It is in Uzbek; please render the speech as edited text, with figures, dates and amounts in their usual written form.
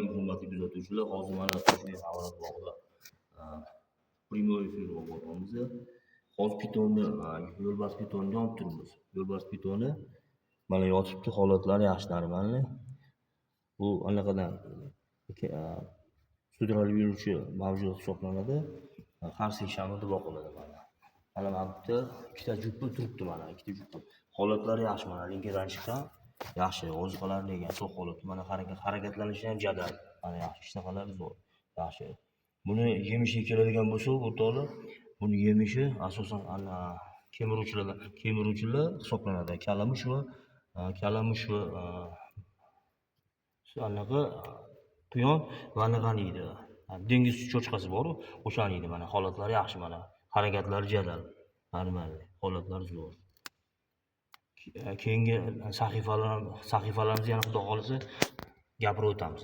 Alaykum, hurmatli kuzatuvchilar. Hozir mana Toshkent hayvonot bog'ida прямой эфир olib boryapmiz. Hozir pitonni, yo'lbars pitonni olib turibmiz. Yo'lbars pitoni mana yotibdi, holatlari yaxshi, нормальный. Bu anaqadan sudralib yuruvchi mavjudot hisoblanadi. Har seshanbada boqiladi mana. Mana bu yerda ikkita jupi turibdi mana, ikkita jupi. Holatlari yaxshi mana, линька dan chiqqan. Yaxshi, oziqalarni yegan, to'q holat. Mana harakatlanishi ham jadal. Mana yaxshi, ishtahalari zo'r. Yaxshi. Buni yemishiga keladigan bo'lsak, o'rtoqlar, buni yemishi asosan ana kemiruvchilar hisoblanadi. Kalamush va anaqa quyon va anaqani yeydi. Dengiz cho'chqasi bor-u, o'shani yeydi mana. Holatlari yaxshi mana. Harakatlari jadal. Нормальный. Holatlari zo'r. Keyingi sahifalarimizda yana, Xudo xohlasa, gapirib o'tamiz.